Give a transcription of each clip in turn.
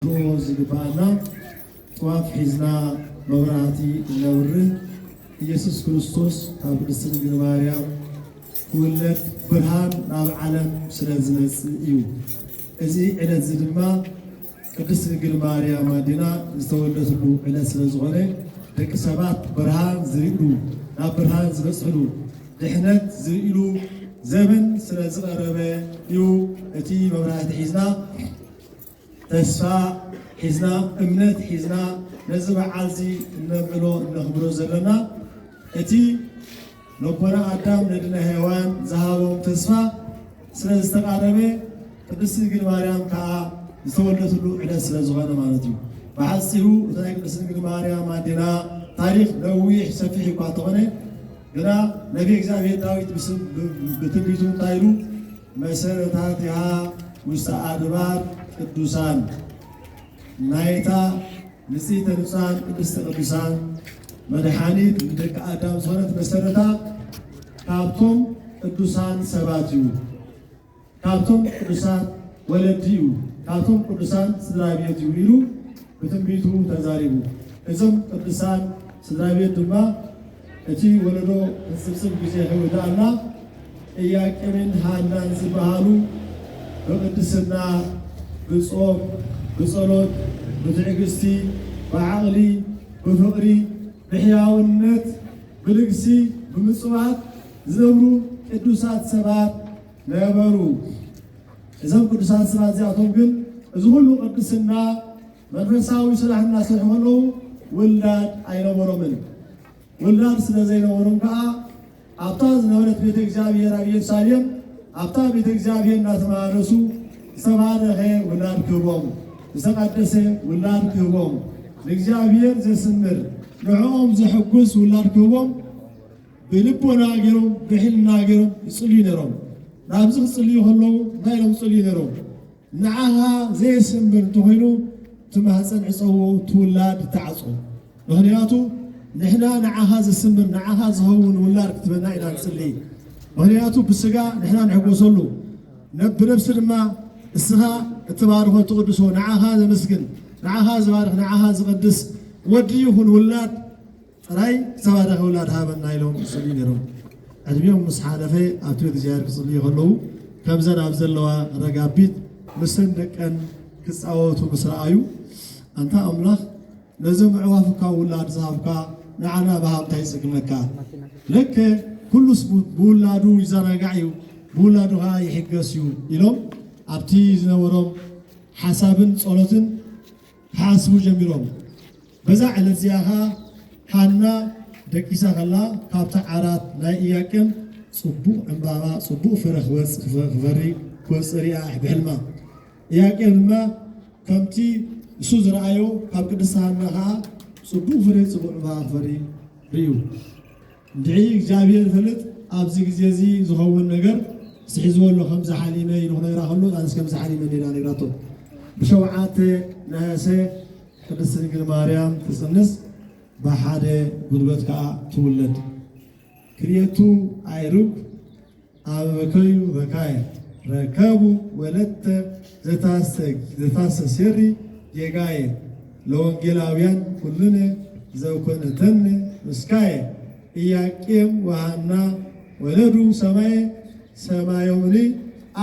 ዝግባኣና ጥዋፍ ሒዝና መብራህቲ እነብርህ ኢየሱስ ክርስቶስ ካብ ቅድስት ድንግል ማርያም ክውለድ ብርሃን ናብ ዓለም ስለ ዝመጽእ እዩ። እዚ ዕለት እዚ ድማ ቅድስት ድንግል ማርያም ኣዴና ዝተወለደትሉ ዕለት ስለ ዝኾነ ደቂ ሰባት ብርሃን ዝርእሉ ናብ ብርሃን ዝበጽሕሉ ድሕነት ዝርእሉ ዘበን ስለ ዝቐረበ እዩ። እቲ መብራህቲ ሒዝና ተስፋ ሒዝና እምነት ሒዝና ነዚ በዓል እዚ እነብዕሎ እነኽብሮ ዘለና እቲ ነቦና ኣዳም ነድና ሄዋን ዝሃቦም ተስፋ ስለ ዝተቓረበ ቅድስቲ ድንግል ማርያም ከዓ ዝተወልደትሉ ዕለት ስለ ዝኾነ ማለት እዩ። ብሓፂሩ እቲ ናይ ቅድስቲ ድንግል ማርያም ኣዴና ታሪክ ነዊሕ ሰፊሕ እኳ እንተኾነ ግና ነቢይ እግዚኣብሔር ዳዊት ብስም ብትንቢቱ እንታይ ኢሉ መሰረታቲሃ ውስተ ኣድባር ቅዱሳን ናይታ ንጽሕተ ንጹሓን ቅድስተ ቅዱሳን መድሓኒት ንደቂ ኣዳም ዝኾነት መሰረታ ካብቶም ቅዱሳን ሰባት እዩ፣ ካብቶም ቅዱሳን ወለዲ እዩ፣ ካብቶም ቅዱሳን ስድራ ቤት እዩ ኢሉ ብትንቢቱ ተዛሪቡ። እዞም ቅዱሳን ስድራ ቤት ድማ እቲ ወለዶ ክጽብጽብ ግዜ ከይወዳእና ኢያቄምን ሃናን ዝበሃሉ ብቅድስና፣ ብጾም፣ ብጸሎት፣ ብትዕግስቲ፣ ብዓቕሊ፣ ብፍቕሪ፣ ብሕያውነት፣ ብልግሲ፣ ብምጽዋት ዝነብሩ ቅዱሳት ሰባት ነበሩ። እዞም ቅዱሳት ሰባት እዚኣቶም ግን እዚ ኩሉ ቅድስና መንፈሳዊ ስራሕ እናሰርሑ ከለዉ ውላድ ኣይነበሮምን። ውላድ ስለ ዘይነበሮም ከዓ ኣብታ ዝነበረት ቤተ እግዚኣብሔር ኣብ ኢየሩሳሌም ኣብታ ቤተ እግዚኣብሔር እናተመላለሱ ዝተባረኸ ውላድ ክህቦም፣ ዝተቐደሰ ውላድ ክህቦም፣ ንእግዚኣብሔር ዘስምር ንዕኦም ዘሐጉስ ውላድ ክህቦም ብልቦና ገይሮም ብሕልና ገይሮም ይጽልዩ ነይሮም። ናብዚ ክጽልዩ ከለዉ እንታይ ኢሎም ይጽልዩ ነይሮም? ንዓኻ ዘየስምር እንተኾይኑ እቲ ማህፀን ዕፀዎ፣ እቲ ውላድ ይተዓፆ። ምኽንያቱ ንሕና ንዓኻ ዘስምር ንዓኻ ዝኸውን ውላድ ክትበና ኢና ንፅሊ። ምኽንያቱ ብስጋ ንሕና ንሕጎሰሉ፣ ነ- ብነብሲ ድማ እስኻ እትባርኾ እትቕድሶ ንዓኻ ዘመስግን ንዓኻ ዝባርኽ ንዓኻ ዝቕድስ ወዲ ይኹን ውላድ ጥራይ ዝተባረኸ ውላድ ሃበና ኢሎም ይፅልዩ ነይሮም። ዕድሚኦም ምስ ሓለፈ ኣብቲ ቤት እግዚኣብሔር ክፅልዩ ከለዉ ከምዘን ኣብ ዘለዋ ረጋቢት ምስን ደቀን ክፃወቱ ምስ ረኣዩ ኣንታ ኣምላኽ ነዞም ኣዕዋፍ እኳ ውላድ ዝሃብካ ንዓና ብሃብታ ይፅግመካ። ለከ ኩሉስ ብ- ብውላዱ ይዘናጋዕ እዩ፣ ብውላዱ ከዓ ይሕገስ እዩ ኢሎም ኣብቲ ዝነበሮም ሓሳብን ጸሎትን ክሓስቡ ጀሚሮም። በዛ ዕለት እዚኣ ኸዓ ሃና ደቂሳ ከላ ካብቲ ዓራት ናይ ኢያቄም ጽቡቕ ዕምባባ፣ ጽቡቕ ፍረ ክወጽ- ክፈ- ክፈሪ ክወጽእ ሪኣ ብሕልማ። ኢያቄም ድማ ከምቲ እሱ ዝረኣዮ ካብ ቅድስቲ ሃና ኸዓ ጽቡቕ ፍረ፣ ጽቡቕ ዕምባባ ክፈሪ ርእዩ። እንድዒ እግዚኣብሔር ይፈልጥ ኣብዚ ግዜ እዚ ዝኸውን ነገር ስሒዝዎ ኣሎ። ከምዚ ሓሊመ ኢሉ ክነግራ ከሎ ኣነስ ከምዚ ሓሊመ እንዲና ነግራቶ። ብሸውዓተ ነሐሴ ቅድስት ድንግል ማርያም ትጽንስ፣ ብሓደ ጉልበት ከዓ ትውለድ። ክልኤቱ ኣዕሩግ ኣበበከዩ በካየ ረከቡ ወለተ ዘታሰ- ዘታስተሴሪ ጌጋየ ለወንጌላውያን ኩልነ ዘኮነተነ ምስካየ ኢያቄም ወሃና ወለዱ ሰማየ ሰማዮምኒ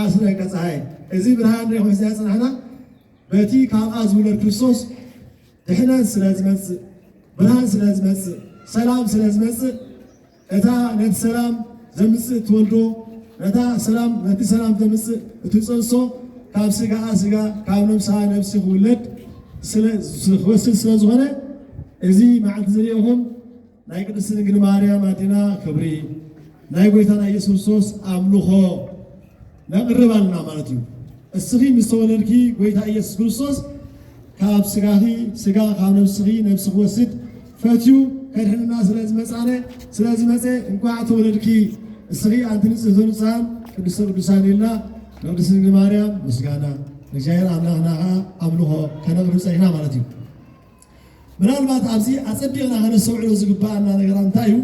ኣስረቀ ፀሃየ። እዚ ብርሃን ርኢኹም እዚኣ ፅናሕና በቲ ካብኣ ዝውለድ ክርስቶስ ድሕነት ስለ ዝመጽእ፣ ብርሃን ስለ ዝመጽእ፣ ሰላም ስለ ዝመጽእ፣ እታ ነቲ ሰላም ዘምጽእ እትወልዶ፣ ነታ ሰላም ነቲ ሰላም ዘምጽእ እትጸንሶ ካብ ስጋኣ ስጋ ካብ ነብስኻ ነብሲ ክውለድ ስለ ክወስድ ስለ ዝኾነ እዚ መዓልቲ ዝሪኦኹም ናይ ቅድስቲ ድንግል ማርያም ኣዴና ክብሪ ናይ ጎይታና ኢየሱስ ክርስቶስ ኣምልኾ ነቕርብ ኣለና ማለት እዩ። እስኺ ምስ ተወለድኪ ጎይታ ኢየሱስ ክርስቶስ ካብ ስጋኺ ስጋ ካብ ነብስኺ ነብሲ ክወስድ ፈትዩ ከድሕንና ስለ ዝመጻነ ስለ ዝመጸ እንኳዕ ተወለድኪ እስኺ ኣንቲ ንጽህተ ንጹሃን ቅድስተ ቅዱሳን ኢልና ንቅድስቲ ድንግል ማርያም ምስጋና ንእግዚኣብሔር ኣምላኽና ከዓ ኣምልኾ ከነቕርብ ጸኒሕና ማለት እዩ። ምናልባት ኣብዚ ኣጸቢቕና ከነስተውዕሎ ዝግባኣና ነገራት እንታይ እዩ?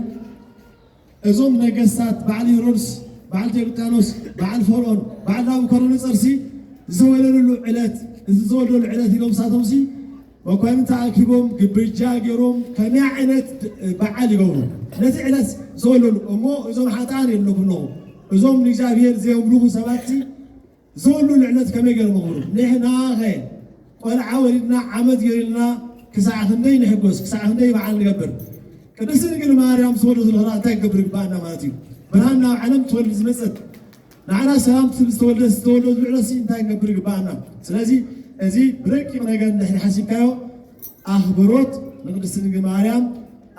እዞም ነገስታት በዓል ሄሮድስ፣ በዓል ዲዮቅልጥያኖስ፣ በዓል ፈርኦን፣ በዓል ናቡከደነፆርሲ ዝተወለዱሉ ዕለት እዚ ዝተወልደሉ ዕለት ኢሎም ንሳቶምሲ መኳንንት ተኣኪቦም ግብጃ ገይሮም ከመይ ዓይነት በዓል ይገብሩ? ነቲ ዕለት ዝተወለዱ እሞ እዞም ሓጥኣን የለኩም ኣለኹ እዞም ንእግዚኣብሔር ዘየምልኹ ሰባትሲ ዝተወልደሉ ዕለት ከመይ ገይሮም ይኽብሩ? ንሕናኸ ቆልዓ ወሊድና ዓመት ገይሩልና ክሳዕ ክንደይ ንሕጎስ? ክሳዕ ክንደይ በዓል ንገብር? ቅድስቲ ድንግል ማርያም ዝተወለደት ለኽራ እንታይ ክገብር ይግባኣና ማለት እዩ? ብርሃን ናብ ዓለም ትወልድ ዝመፀት ንዓና ሰላም ትብል ዝተወልደ ዝተወልደ ዝብዕለሲ እንታይ ክገብር ይግባኣና? ስለዚ እዚ ብረቂቕ ነገር እንድሕሪ ሓሲብካዮ ኣኽብሮት ንቅድስቲ ድንግል ማርያም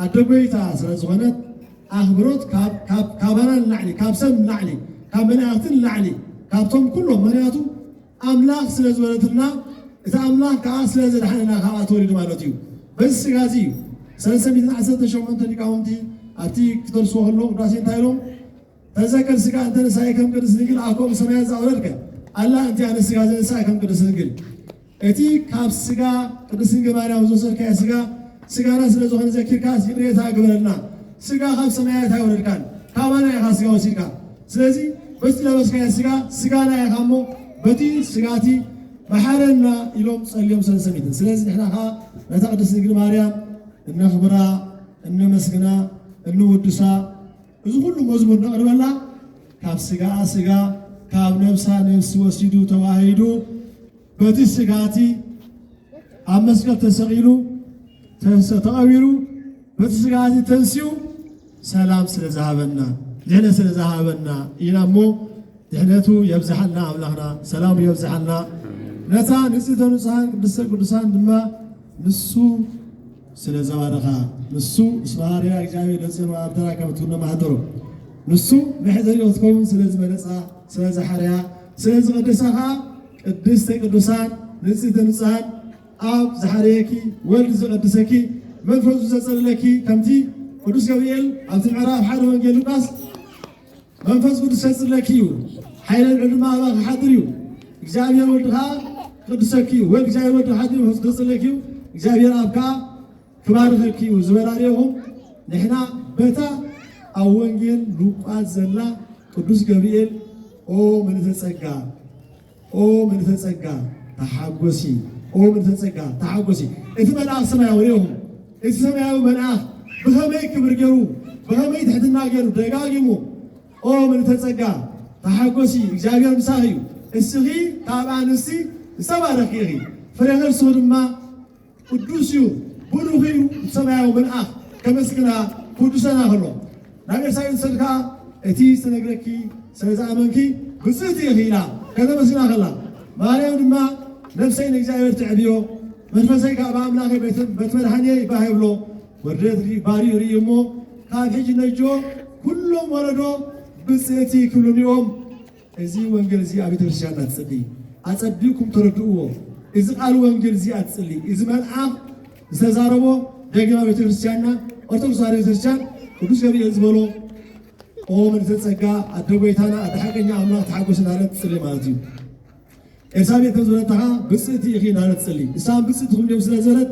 ኣደ ጎይታ ስለ ዝኾነት ኣኽብሮት ካብ- ካብ- ካባና ንላዕሊ ካብ ሰብ ንላዕሊ ካብ መላእኽቲ ንላዕሊ ካብቶም ኩሎም ምክንያቱ ኣምላኽ ስለ ዝበለትና እቲ ኣምላኽ ከዓ ስለ ዘድሓነና ከዓ ተወሊዱ ማለት እዩ። በዚ ስጋ እዚ እዩ ሰለስተ ሚእትን ዓሰርተ ሸሞንተ ሊቃውንቲ ኣብቲ ክደርስዎ ከለዉ ቅዳሴ እንታይ ኢሎም ተዘከር ስጋ እንተ ንሳይ ከም ቅድስት ድንግል ኣብ ከምኡ ሰማያት ዘኣውረድከ ኣላ እንቲያ ንስጋ ዘንሳይ ከም ቅድስት ድንግል እቲ ካብ ስጋ ቅድስት ድንግል ማርያም ዝወሰድካዮ ስጋ ስጋና ስለ ዝኾነ ዘኪርካ ይቕሬታ ግበረልና። ስጋ ካብ ሰማያት ኣይወረድካን ካባና ኢኻ ስጋ ወሲድካ። ስለዚ በቲ ለበስካዮ ስጋ ስጋና ኢኻ እሞ በቲ ስጋቲ መሓረና ኢሎም ጸልዮም ሰለስተ ሚእትን። ስለዚ ንሕና ኸዓ ነታ ቅድስት ድንግል ማርያም እነኽብራ፣ እነመስግና፣ እንውድሳ እዚ ኩሉ መዝሙር ነቕርበላ ካብ ስጋኣ ስጋ ካብ ነብሳ ነብሲ ወሲዱ ተዋሂዱ በቲ ስጋቲ ኣብ መስቀል ተሰቒሉ ተንሰ- ተቐቢሩ በቲ ስጋቲ ተንሲኡ ሰላም ስለ ዝሃበና ድሕነ ስለ ዝሃበና ኢና እሞ ድሕነቱ የብዝሓልና ኣምላኽና ሰላሙ የብዝሓልና። ነታ ንጽህተ ንጹሓን ቅድስተ ቅዱሳን ድማ ንሱ ስለ ዘባረኻ ንሱ እስመ ሐረያ እግዚኣብሔር ለጽዮን ወአብደራ ከመ ትኩን መሐደሮ ንሱ መሕደሪ ክትከውን ስለ ዝመረጻ ስለ ዝሓረያ ስለ ዝቐደሳ ኸዓ ቅድስተ ቅዱሳን ንጽህተ ንጹሓን ኣብ ዝሓረየኪ ወልድ ዝቐድሰኪ መንፈሱ ዘጸለለኪ ከምቲ ቅዱስ ገብርኤል ኣብቲ ምዕራፍ ሓደ ወንጌል ሉቃስ መንፈስ ቅዱስ የጽለኪ እዩ፣ ሓይለ ልዑል ድማ ኣባኺ ክሓድር እዩ። እግዚኣብሔር ወልድ ከዓ ክቅድሰኪ እዩ፣ ወይ እግዚኣብሔር ወልድ ክሓድር እዩ፣ መንፈስ ቅዱስ የጽለኪ እዩ፣ እግዚኣብሔር ኣብ ከዓ ክባርኸኪ እዩ ዝበላ ርኢኹም። ንሕና በታ ኣብ ወንጌል ሉቃስ ዘላ ቅዱስ ገብርኤል ኦ ምልዕተ ጸጋ ኦ ምልዕተ ጸጋ ተሓጎሲ ኦ ምልዕተ ጸጋ ተሓጎሲ። እቲ መልኣኽ ሰማያዊ ርኢኹም። እቲ ሰማያዊ መልኣኽ ብኸመይ ክብር ገይሩ ብኸመይ ትሕትና ገይሩ ደጋጊሙ ኦ ምልዕተ ጸጋ ተሓጎሲ እግዚኣብሔር ምሳኺ እዩ። እስኺ ካብ ኣንስቲ ዝተባረኽኪ ኢኺ። ፍሬ ከርስኺ ድማ ቅዱስ እዩ፣ ብሩኽ እዩ። ሰማያዊ መልኣኽ ከመስግና ክውድሰና ከሎ ናብ ኤልሳቤጥ ሰድካ እቲ ዝተነግረኪ ስለ ዝኣመንኪ ብፅእቲ ኢኺ ኢላ ከተመስግና ከላ ማርያም ድማ ነፍሰይ ንእግዚኣብሔር ትዕብዮ መንፈሰይ ካብ ኣምላኸ ቤት መድሓንየ ይባህ ይብሎ ወርደት ባርዩ ርኢ እሞ ካብ ሕጂ ነጆ ኩሎም ወለዶ ብፅእቲ ክብሉኒ እዮም። እዚ ወንጌል እዚ ኣብ ቤተክርስትያንና ትጽሊ ኣጸቢቕኩም ተረድእዎ። እዚ ቃል ወንጌል እዚ ኣትጽሊ እዚ መልኣኽ ዝተዛረቦ ደጊማ ቤተክርስትያንና ኦርቶዶክስ ተዋህዶ ቤተክርስትያን ቅዱስ ገብርኤል ዝበሎ ኦ ምልዕተ ጸጋ ኣደ ጎይታና ኣደ ሓቀኛ ኣምላኽ ተሓጎስ እናበለት ትጽሊ ማለት እዩ። ኤልሳቤጥ ከም ዝበለታ ኸዓ ብጽእቲ ኢኺ እናበለት ትጽሊ እሳን ብጽእቲ ትኹን እዮም ስለ ዝበለት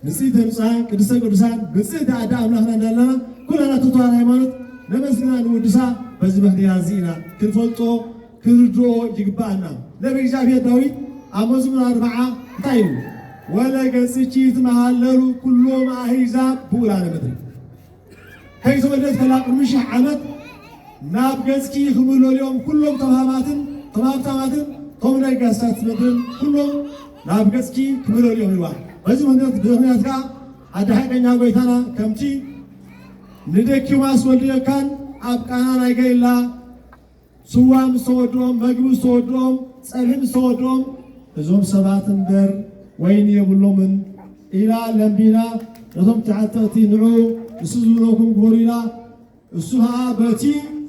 ንጽሕተ ንጹሓን ቅድስተ ቅዱሳን ብጽእቲ ኣደ ኣምላኽና እንዳለና ኩላና ትውተዋን ሃይማኖት ነመስግና ንውድሳ በዚ ምኽንያት እዚ ኢና ክንፈልጦ ክንርድኦ ይግባኣና። ነቢ እግዚኣብሔር ዳዊት ኣብ መዝሙር ኣርብዓ እንታይ ኢሉ? ወለ ገጽኪ ይትመሃለሉ ኩሎም ኣህዛብ ብኡላነ ምድሪ። ከይተወለደት ከላ ቅድሚ ሽሕ ዓመት ናብ ገጽኪ ክምለሉ እዮም ኩሎም ተባሃማትን ተባሃብታማትን ቶም ነገስታት ምድርን ኩሎም ናብ ገጽኪ ክምለሉ እዮም ኢልዋ። በዚ ምኽንያት ብዚ ምኽንያት ከኣ ኣደ ሓቀኛ ጎይታና ከምቲ ንደኪማስ ወልድዮካን ኣብ ቃና ናይ ገሊላ ስዋ ምስ ተወድኦም፣ መግቢ ምስ ተወድኦም፣ ጸብሒ ምስ ተወድኦም፣ እዞም ሰባት እምበር ወይኒ የብሎምን ኢላ ለምቢና፣ ነቶም ተዓጠቕቲ ንዑ፣ ንሱ ዝብለኩም ግበሩ ኢላ፣ እሱ ኸኣ በቲ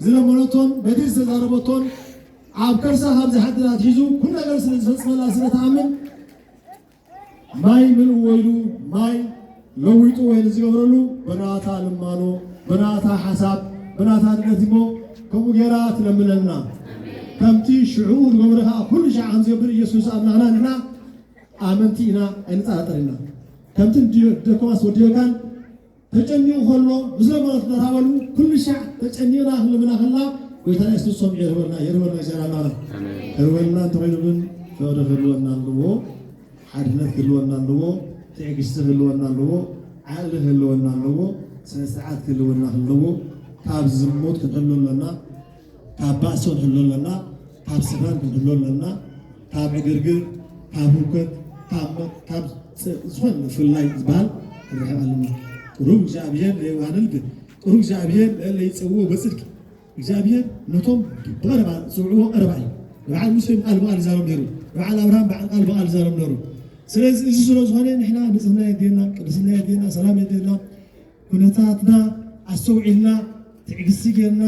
ዝለመነቶን በቲ ዝተዛረበቶን ኣብ ከርሳ ካብ ዝሓድር ኣትሒዙ ኩሉ ነገር ስለ ዝፈጽመላ ስለ ትኣምን፣ ማይ ምልእዎ ኢሉ ማይ ለዊጡ ወይኒ ዝገብረሉ ብናታ ልማኖ፣ ብናታ ሓሳብ፣ ብናታ ድሌት እሞ ከምኡ ጌራ ትለምነልና። ከምቲ ሽዑ ዝገበረ ከኣ ኩሉ ሻዕ ከም ዝገብር ኢየሱስ ኣምላኽና ንሕና ኣመንቲ ኢና ኣይንጠራጠር ኢና። ከምቲ ንድዮ- ደኮማስ ወዲዮካን ተጨኒቑ ከሎ ምስ ለመኖት እናተባሉ ኩሉ ሻዕ ተጨኒቕና ክልምና ከላ ጎይታ ኢየሱስ ሰሚዑ የርበልና የርበልና እግዚኣብሔር ኣምላኽና። ኣሜን። የርበልና እንተኾይኑ ግን ፈቕዶ ክህልወና ኣለዎ። ሓድነት ክህልወና ኣለዎ፣ ትዕግስቲ ክህልወና ኣለዎ፣ ዓቕሊ ክህልወና ኣለዎ፣ ስነ ስርዓት ክህልወና ኣለዎ። ካብ ዝሙት ክንሕሎ ኣለና፣ ካብ ባእሲ ክንሕሎ ኣለና፣ ካብ ስኽራን ክንሕሎ ኣለና፣ ካብ ዕግርግር፣ ካብ ህውከት፣ ካብ ሞት፣ ካብ ፅ- ዝኾነ ፍላይ ዝበሃል ክንርሕቕ ኣለና። ቁሩብ እግዚኣብሔር ለየዋህልል ግን ቁሩብ እግዚኣብሔር ለይፀውዎ በፅድቂ እግዚኣብሔር ነቶም ብቐረባ ዝጽውዕዎ ቀረባ እዩ። ንበዓል ሙሴ ብቃል ብቃል ይዛረብ ነይሩ። ንበዓል ኣብርሃም በዓል ቃል ብቃል ይዛረብ ነይሩ። ስለዚ እዚ ስለ ዝኾነ ንሕና ንጽህና የድልየና፣ ቅድስና የድልየና፣ ሰላም የድልየና። ኩነታትና ኣስተውዒልና፣ ትዕግስቲ ጌርና፣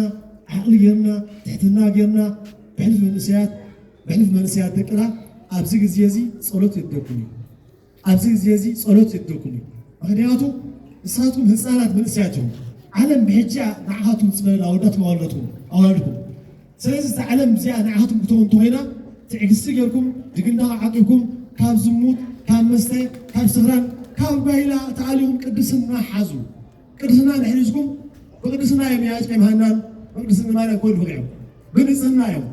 ዓቕሊ ጌርና፣ ትሕትና ጌርና፣ ብሕልፊ መንእሰያት ብሕልፊ መንእሰያት ደቅና ኣብዚ ግዜ እዚ ጸሎት የድልየኩም እዩ። ኣብዚ ግዜ እዚ ጸሎት የድልየኩም እዩ። ምኽንያቱ ንሳትኩም ህፃናት መንእሰያት እዮም። ዓለም ብሕጂ እያ ንዓኻትኩም ትፅበል ኣወዳትኩም ኣወዳትኩም ኣዋልድኩም። ስለዚ እዛ ዓለም እዚኣ ንዓኻትኩም ክትህቡ እንተኾይና ትዕግስቲ ጌርኩም ድግንዳኻ ዓቂብኩም ካብ ዝሙት ካብ መስተ ካብ ስኽራን ካብ ጓይላ ተኣሊኹም ቅድስና ሓዙ። ቅድስና እንድሕር ሒዝኩም ብቅድስና እዮም ያዕቆብ ሃናን ብቅድስና ማርያም ክወድቑ እዮም። ብንጽህና እዮም።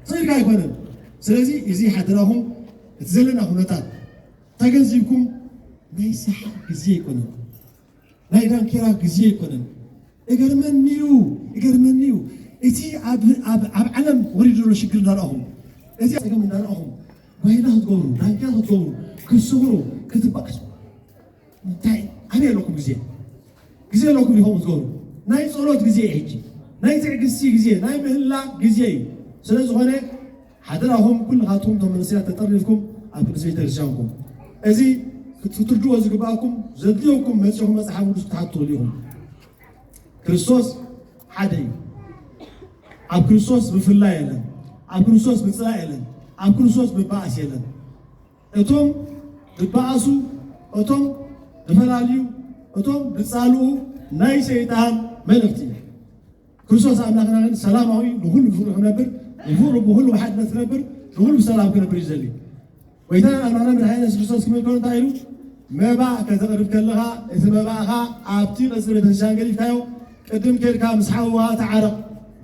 ስእልካ ኣይኮነን። ስለዚ እዚ ሓደራኹም እቲ ዘለና ኩነታት ተገንዚብኩም ናይ ሰሓቕ ግዜ ኣይኮነን፣ ናይ ዳንኬራ ግዜ ኣይኮነን። እገርመኒ እዩ እገርመኒ እዩ እቲ ኣብ ኣብ ኣብ ዓለም ወሪዱ ዘሎ ሽግር እንዳረኣኹም እዚ ጸገም እንዳረኣኹም ጓይላ ክትገብሩ ዳንኬራ ክትገብሩ ክትስኽሩ ክትባእሱ እንታይ ኣበይ ኣለኩም ግዜ ግዜ ኣለኩም ኢኹም ክትገብሩ ናይ ጸሎት ግዜ እዩ ሕጂ ናይ ትዕግስቲ ግዜ ናይ ምህላ ግዜ እዩ ስለ ዝኾነ ሓደራኹም ኩልኻትኩም እቶም መንእሰያት ተጠርኒፍኩም ኣብ ቅዱስ ቤተክርስትያንኩም እዚ ክትርድዎ ዝግባኣኩም ዘድልየኩም መፂኹም መፅሓፍ ቅዱስ ክትሓቱ ትኽእሉ ኢኹም ክርስቶስ ሓደ እዩ ኣብ ክርስቶስ ምፍላይ የለን ኣብ ክርስቶስ ምፅላእ የለን ኣብ ክርስቶስ ምባኣስ የለን እቶም ዝበኣሱ እቶም ዝፈላልዩ እቶም ዝፃልኡ ናይ ሰይጣን መልእኽቲ እዩ ክርስቶስ ኣምላኽና ግን ሰላማዊ ንኹሉ ብፍቅሪ ክነብር ንፍቅሪ ብኹሉ ብሓድነት ክነብር ንኹሉ ብሰላም ክነብር እዩ ዘድሊ ጎይታና ኣምላኽና መድሓኒና የሱስ ክርስቶስ ክብል ከሎ እንታይ ኢሉ መባእ ከተቕርብ ከለኻ እቲ መባእኻ ኣብቲ ቅጽሪ ቤተክርስትያን ገዲፍካዮ ቅድም ኬድካ ምስ ሓውኻ ተዓረቕ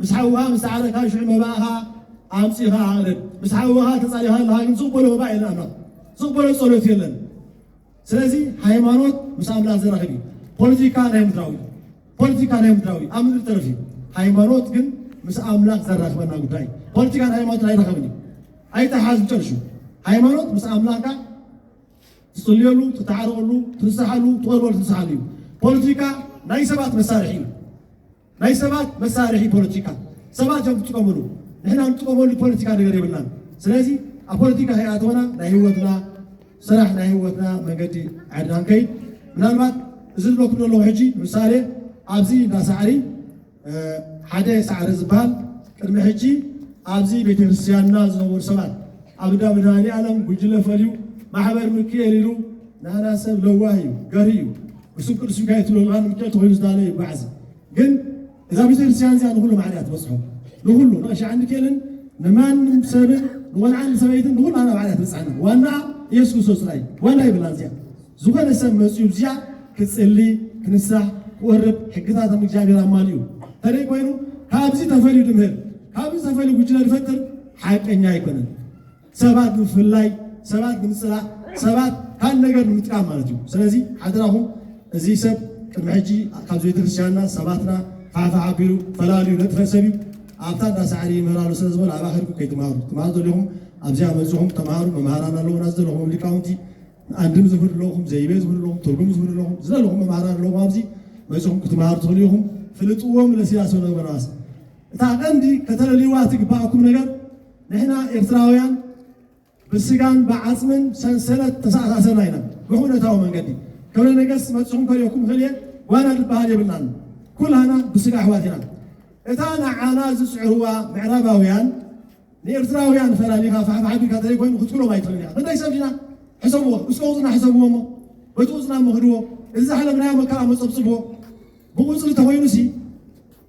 ምስ ሓውኻ ምስ ተዓረቕካ ሽዑ መባእኻ ኣምጺኻ ኣቕርብ ምስ ሓውኻ ተጻሊኻ ኣለኻ ግን ዝቕበሎ መባእ የለን ኣምላኽ ዝቕበሎ ጸሎት የለን ስለዚ ሃይማኖት ምስ ኣምላኽ ዘራኽብ እዩ ፖለቲካ ናይ ምድራዊ ፖለቲካ ናይ ምድራዊ ኣብ ምድሪ ተረፍ እዩ ሃይማኖት ግን ምስ ኣምላኽ ዘራኽበና ጉዳይ ፖለቲካን ሃይማኖትን ኣይራኸብን እዩ ኣይተሓዝ ጨርሹ ሃይማኖት ምስ ኣምላኽካ ትጽልየሉ ትተዓረቐሉ ትንስሓሉ ትቐርበሉ ትንስሓሉ እዩ ፖለቲካ ናይ ሰባት መሳርሒ እዩ ናይ ሰባት መሳርሒ ፖለቲካ ሰባት እዮም ዝጥቀምሉ ንሕና ንጥቀመሉ ፖለቲካ ነገር የብልናን ስለዚ ኣብ ፖለቲካ ከይኣተወና ናይ ህይወትና ስራሕ ናይ ህይወትና መንገዲ ዓድና ንከይድ ምናልባት እዚ ዝብለኩም ዘለኹ ሕጂ ምሳሌ ኣብዚ እንዳ ሳዕሪ ሓደ ሳዕሪ ዝበሃል ቅድሚ ሕጂ ኣብዚ ቤተክርስትያንና ዝነበሩ ሰባት ኣብ እንዳ መድሃኒ ኣለም ጉጅለ ፈልዩ ማሕበር ምክኤል ኢሉ ናና ሰብ ለዋህ እዩ ገሪ እዩ ብስም ቅዱስ ሚካኤል ትብለሉ ምክኤል ተኮይኑ ዝዳለ ይጓዓዝ ግን እዛ ቤተክርስትያን እዚኣ ንኩሉ ማዕዳ ትበፅሖ ንኩሉ ንቀሻ ዓንዲ ኬልን ንማንም ሰብን ንቆልዓን ሰበይትን ንኩሉ ኣና ማዕዳ ትበፅሓና ዋና ኢየሱስ ክርስቶስ ጥራይ ዋና ይብላ እዚኣ ዝኾነ ሰብ መፅዩ እዚኣ ክፅሊ ክንሳሕ ክወርብ ሕግታት እግዚኣብሔር ኣማሊኡ ተደይ ኮይኑ ካብዚ ተፈልዩ ድምህር ካብዚ ተፈልዩ ጉጅለ ዝፈጥር ሓቀኛ ኣይኮነን ሰባት ብምፍላይ ሰባት ብምፅላእ ሰባት ካል ነገር ንምጥቃም ማለት እዩ ስለዚ ሓደራኹም እዚ ሰብ ቅድሚ ሕጂ ካብ ቤተክርስትያንና ሰባትና ፋሕፋሕ ኣቢሉ ፈላልዩ ነጥፈ ሰብ እዩ ኣብታ እንዳ ሳዕሪ ይምህር ኣሎ ስለ ዝበሉ ኣብኣ ከድኩም ከይትምሃሩ ትምሃሩ ዘለኹም ኣብዚኣ መፅኹም ተምሃሩ መምሃራን ኣለውና ዘለኹም ሊቃውንቲ ኣንድም ዝምህር ኣለኹም ዘይቤ ዝምህር ኣለኹም ትርጉም ዝምህር ኣለኹም ዝደለኹም መምሃራን ኣለኹም ኣብዚ መፅኹም ክትምሃሩ ትኽእሉ ኢኹም ፍልጥዎም ለሲላሰ ነግበናስ እታ ቀንዲ ከተለልይዋ ትግባኣኩም ነገር ንሕና ኤርትራውያን ብስጋን ብዓፅምን ሰንሰለት ተሰኣሳሰርና ኢና ብኩነታዊ መንገዲ ክብረ ነገስት መፅኹም ከሪኦኩም ክልየ ጓና ዝበሃል የብልናን ኩላና ብስጋ ኣሕዋት ኢና እታ ንዓና ዝፅዕርዋ ምዕራባውያን ንኤርትራውያን ፈላሊኻ ፋሕፋሕ ኣቢልካ ተዘይኮይኑ ክትክሎም ኣይትኽእል ኢኻ ክንደይ ሰብ ዲና ሕሰብዎ እስከ ቁፅና ሕሰብዎ እሞ በቲ ቁፅና እሞ ክድዎ እዚ ዝሓለፍናዮ መከራ መፀብፅብዎ ብቁፅሪ ተኾይኑሲ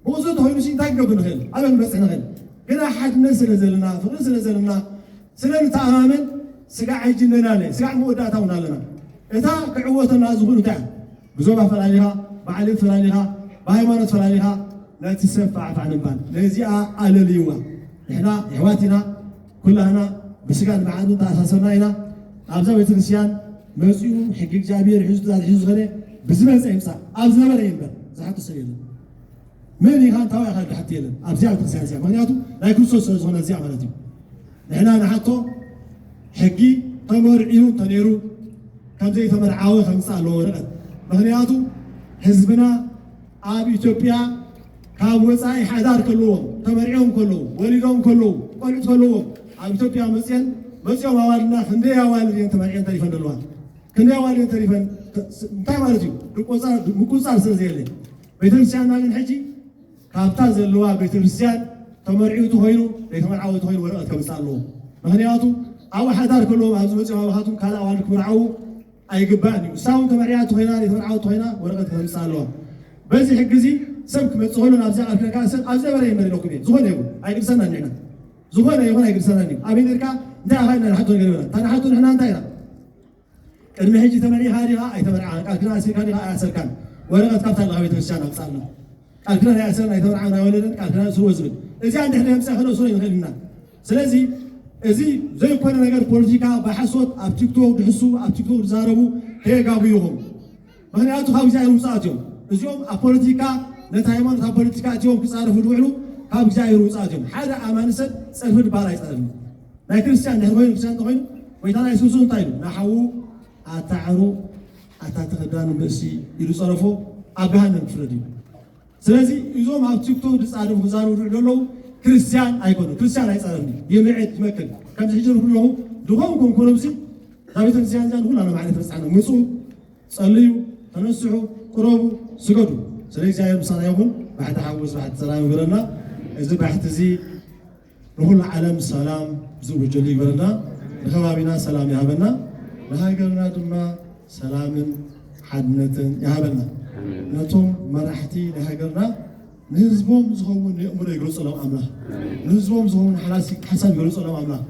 ብቁፅሪ ተኾይኑሲ እንታይ ክንገብር ንኽእል ኣበይ ክንበፅሕ ንኽእል ግና ሓድነት ስለ ዘለና ፍቕሪ ስለ ዘለና ስለ ንተኣማመን ስጋዕ ሕጂ እነናለ ስጋዕ መወዳእታ እውን ኣለና እታ ክዕወተና ዝኽእሉ እንታይ ብዞባ ፈላሊኻ ብዓሌት ፈላሊኻ ብሃይማኖት ፈላሊኻ ነቲ ሰብ ፋዕፋዕ ንምባል ነዚኣ ኣለልይዋ ንሕና የሕዋት ኢና ኩላህና ብስጋን ብዓጥምን ተኣሳሰርና ኢና ኣብዛ ቤተክርስትያን መፂኡ ሕጊ እግዚኣብሔር ሒዙ ትእዛዝ ሒዙ ዝኸደ ብዝመፀ ይምፃእ፣ ኣብ ዝነበረ ይንበር ዝሓቶ ሰብ የለን። መን ኢኻ እንታይ ኢኻ ዝሓቶ የለን ኣብዚኣ ቤተክርስትያን እዚኣ፣ ምክንያቱ ናይ ክርስቶስ ስለ ዝኾነ እዚኣ ማለት እዩ። ንሕና ንሓቶ ሕጊ ተመርዕዩ እንተነይሩ ከም ዘይተመርዓወ ከምፅእ ኣለዎ ወረቐት። ምክንያቱ ህዝብና ኣብ ኢትዮጵያ ካብ ወፃኢ ሓዳር ከለዎም፣ ተመርዕዮም ከለዉ፣ ወሊዶም ከለዉ፣ ቆልዑት ከለዎም ኣብ ኢትዮጵያ መፅየን መፅኦም ኣዋልድና ክንደይ ኣዋልድ እየን ተመርዕየን ተሪፈን ዘለዋ? ክንደይ ኣዋልድ እየን ተሪፈን? እንታይ ማለት እዩ? ምቁፃር ስለ ዘየለ ቤተክርስትያንና ግን ሕጂ ካብታ ዘለዋ ቤተክርስትያን ተመርዒው ተኾይኑ ዘይተመርዓወ ተኾይኑ ወረቐት ከምፅእ ኣለዎ። ምክንያቱ ኣብኡ ሓዳር ከለዎም ኣብዚ መፅኦም ኣባኻቱም ካልእ ኣዋልድ ክምርዓዉ ኣይግባእን እዩ። እሳ እውን ተመርዒያ ተኾይና ዘይተመርዓወት ተኾይና ወረቐት ከምፅእ ኣለዋ። በዚ ሕጊ እዚ ሰብ ክመፅእ ከሎ ናብዚ ኣፍሪካ ሰብ ኣብ ዘበረ ይመልለኩም እየ። ዝኾነ ይኹን ኣይግድሰና ንሕና ዝኾነ ይኹን ኣይግድሰና እዩ። ኣበይ ነርካ እንታይ ኣኻይ ናይ ሓቶ ነገር ይበላ እንታይ ሓቶ ንሕና እንታይ ኢና ቅድሚ ሕጂ ተመሪኻ ዲኻ ኣይተመርዓኻን ቃል ክዳን ኣሲርካ ዲኻ ኣይኣሰርካን ወረቐት ካብታ ኣለኻ ቤተክርስትያን ኣምፃልና ቃል ክዳን ኣይኣሰርን ኣይተመርዓን ኣይወለደን ቃል ክዳን ስርዎ ዝብል እዚኣ እንድሕር የምፅእ ከነእስሮ ይንኽእል ኢና። ስለዚ እዚ ዘይኮነ ነገር ፖለቲካ ብሓሶት ኣብ ቲክቶክ ድሕሱ ኣብ ቲክቶክ ዝዛረቡ ከየጋጉዩኹም። ምክንያቱ ካብ እግዚኣብሔር ውፃኣት እዮም እዚኦም ኣብ ፖለቲካ ነቲ ሃይማኖት ኣብ ፖለቲካ እቲኦም ክፃረፉ ዝውዕሉ ካብ እግዚኣብሔር ውፃኣት እዮም። ሓደ ኣማኒ ሰብ ፀርፊ ድባል ኣይፀረፍን። ናይ ክርስትያን ድሕር ኮይኑ ክርስትያን እንተኮይኑ ጎይታና የሱስ እንታይ ኢሉ ንሓዉ ኣታ ዕሩቕ ኣታ ተኸዳኒ ብእሲ ኢሉ ጸረፎ ኣብ ገሃነም ክፍረድ እዩ። ስለዚ እዞም ኣብ ቲክቶክ ዝጻረፉ ክዛረቡ ዝውዕሉ ዘለዉ ክርስትያን ኣይኮኑ። ክርስትያን ኣይጻረፍን እዩ። ይምዕድ ይመክል። ከምዚ ሕጂ ዝብሉ ኣለኹ ድኾንኩም ኮነ ብዚ እዛ ቤተክርስትያን እዚኣ ንኩላና ማለት በጽሓና ምጹ ጸልዩ ተነስሑ ቅረቡ ስገዱ። ስለ እግዚኣብሔር ምሳና ይኹን። ባሕቲ ሓጎስ ባሕቲ ሰላም ይበለና። እዚ ባሕቲ እዚ ንኹሉ ዓለም ሰላም ዝውጀሉ ይግበረና። ንከባቢና ሰላም ይሃበና። ንሃገርና ድማ ሰላምን ሓድነትን ይሃበና። ነቶም መራሕቲ ናይ ሃገርና ንህዝቦም ዝኸውን የእምሮ ይግለፀሎም ኣምላኽ። ንህዝቦም ዝኸውን ሓላሲ ሓሳብ ይግለፀሎም ኣምላኽ።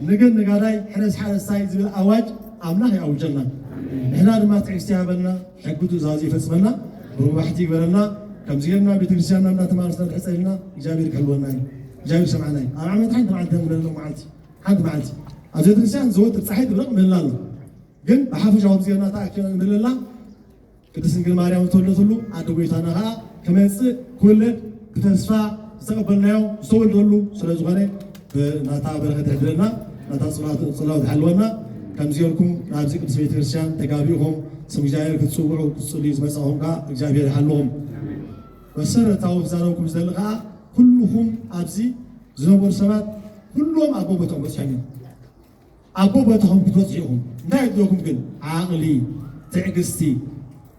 ንግን ንጋዳይ ሕረስ ሓረስታይ ዝብል ኣዋጅ ኣምላኽ ይኣውጀልና። ንሕና ድማ ትዕግስቲ ይሃበና። ሕጊ ትእዛዙ ይፈፅመልና። ብሩባሕቲ ይግበረልና። ከምዚ ጌርና ቤተክርስትያንና እናተማለስና ንሕፀልና እግዚኣብሔር ክሕልወና እዩ። እግዚኣብሔር ሰማዕና እዩ። ኣብ ዓመት ሓንቲ መዓልቲ ንበለሎም መዓልቲ ሓንቲ መዓልቲ ኣብዚ ቤተክርስትያን ዘወትር ፀሓይ ትብረቕ ምህላ ኣሎ። ግን ብሓፈሻ ከምዚ ጌርና ተኣኪብና ንምህለላ ቅድስት ድንግል ማርያም ዝተወለደትሉ ኣደ ጎይታና ከዓ ክመፅእ ክውለድ ብተስፋ ዝተቐበልናዮ ዝተወልደሉ ስለ ዝኾነ ብናታ በረኸት ይሕድረና፣ ናታ ፅላው ትሓልወና። ከምዚ ጌርኩም ናብዚ ቅድስት ቤተክርስትያን ተጋቢእኹም ስም እግዚኣብሔር ክትፅውዑ ክትፅልዩ ዝመፃኹም ከዓ እግዚኣብሔር ይሓልኹም። መሰረታዊ ክዛረብኩም ዝደሊ ከዓ ኩልኹም ኣብዚ ዝነበሩ ሰባት ኩሎም ኣብ ቦቦቶም በፅሖም እዮም። ኣብ ቦቦታኹም ክትበፅሑ ኢኹም። እንታይ የድለኩም ግን? ዓቕሊ፣ ትዕግስቲ።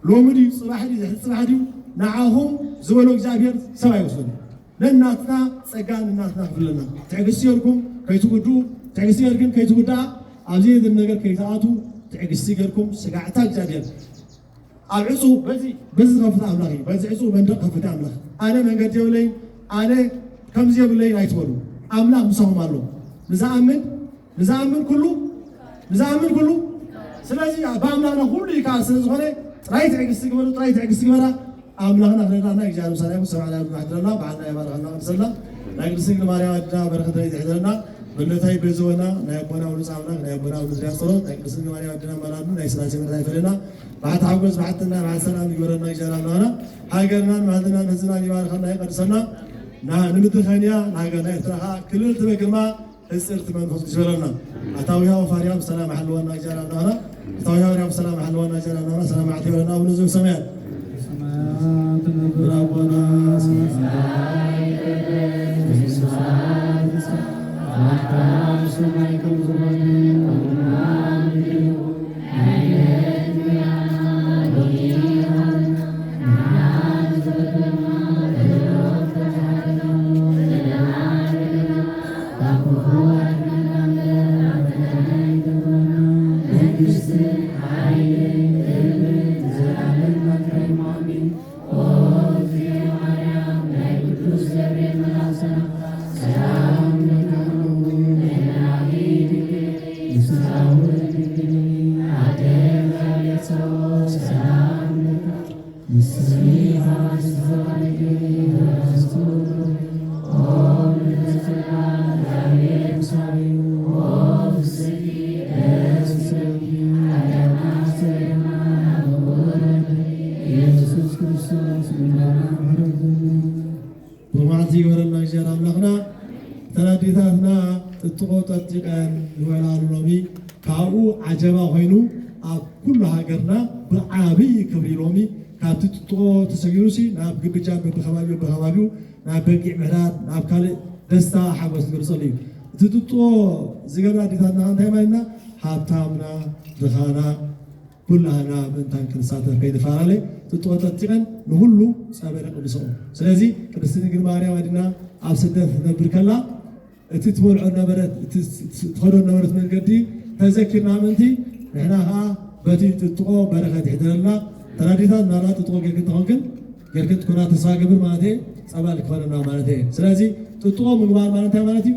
ሎሚ ድዩ ፅባሕ ድዩ ድሕሪ ፅባሕ ድዩ ንዓኹም ዝበሎ እግዚኣብሔር ሰብ ኣይወስዶን። ነናትና ፀጋ ነናትና ክፍለና ትዕግስቲ ጌርኩም ከይትጉድኡ ትዕግስቲ ጌርክን ከይትጉድኣ ኣብ ዘየድሊ ነገር ከይትኣትዉ ትዕግስቲ ጌርኩም ስጋዕታ እግዚኣብሔር ኣብ ዕፁ በዚ በዚ ዝኸፍት ኣምላኽ እዩ። በዚ ዕፁ መንደቕ ከፍት ኣምላኽ ኣነ መንገዲ የብለይን ኣነ ከምዚ የብለይን ኣይትበሉ። ኣምላኽ ምሳኹም ኣሎ። ንዝኣምን ንዝኣምን ኩሉ ንዝኣምን ኩሉ ስለዚ ብኣምላኽና ኩሉ ይከኣል ስለ ዝኾነ ጥራይ ትዕግስቲ ግበሩ፣ ጥራይ ትዕግስቲ ግበራ። ኣምላኽና ክረዳና እግዚኣብሔር ምሳና ይኹን። ሰማዕና ይኹን ማሕድረና በዓልና ይባርኸና ቅድሰና ናይ ቅድስቲ ድንግል ማርያም ኣድና በረኸት ናይ ዝሕደረና በነታይ በዝወና ናይ ኣቦና ውሉፅ ኣምላኽ ናይ ኣቦና ውሉፅ ዲያስቆሮስ ናይ ቅድስቲ ድንግል ማርያም ኣድና መላዱ ናይ ስላሴ ምሕረት ኣይፈለና። ባሕቲ ሓጎስ ባሕትና ባሕቲ ሰላም ይግበረና እግዚኣብሔር ኣምላኽና። ሃገርናን ባህልናን ህዝብናን ይባርኸና ይቀድሰና። ንምድሪ ኸንያ ንሃገርና ኤርትራ ከዓ ክልል ትበግርማ ሕጽርቲ መንፈስ ቅዱስ ይበለና። ኣታዊሃ ወፋርያ ብሰላም ሓለወና ጃራ ናራ ኣታዊሃ ወፋርያ ብሰላም ሓለወና ጃራ ናራ ሰላም ዓቲ ይበለና። አቡነ ዘበሰማያት ሰማያት ነብር አቦና ሰማይ ከም ዝኾነ ብመዓልቲ ይግበረልና እግዚኣብሔር ኣምላኽና። እተን ኣዴታትና ጥጥቆ ጠጢቐን ይውዕላሉ ሎሚ። ካብኡ ዓጀባ ኮይኑ ኣብ ኩሉ ሃገርና ብዓብዪ ክብሪ ሎሚ ካብቲ ጥጥቆ ተሰጊሩሲ ናብ ግብጃ በብከባቢኡ በብከባቢኡ ናብ በጊዕ ምሕዳር ናብ ካልእ ደስታ ሓጎስ ዝገልጸሉ እዩ። እቲ ጥጥቆ ዝገብራ ኣዴታትና እንታይ ማለትና? ሃብታምና ድኻና ኩላህና ምእንታን ክንሳተፍ ከይንፈላለ ጥጥቆ ጠጢቐን ንኹሉ ጸበል የቕምሰኦ። ስለዚ ቅድስቲ ድንግል ማርያም ኣዲና ኣብ ስደት ትነብር ከላ እቲ ትበልዖ ነበረት እቲ ትኸዶ ነበረት መንገዲ ተዘኪርና ምእንቲ ንሕና ከዓ በቲ ጥጥቆ በረኸት ይሕደረልና። ተራዲታት ናላ ጥጥቆ ጌርክን ተኾንክን ጌርክን ትኮና ተስፋ ገብር ማለት እየ ጸባል ክኾነና ማለት እየ። ስለዚ ጥጥቆ ምግባር ማለት እንታይ ማለት እዩ?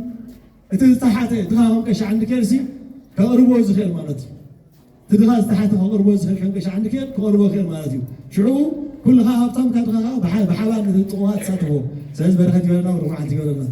እቲ ዝተሓተ ድኻ ከም ቀሻ ዓንዲ ኬርሲ ከቕርቦ ዝኽእል ማለት እዩ። እቲ ድኻ ዝተሓተ ከቕርቦ ዝኽእል ከም ቀሻ ዓንዲ ኬር ከቕርቦ ይኽእል ማለት እዩ። ሽዑ ኩልኻ ሃብታምካ ድኻ ከዓ ብሓ- ብሓባር ነቲ ጥቕዋ ትሳተፎ። ስለዚ በረኸት ይበለና፣ ብሩኽ መዓልቲ ይበለና።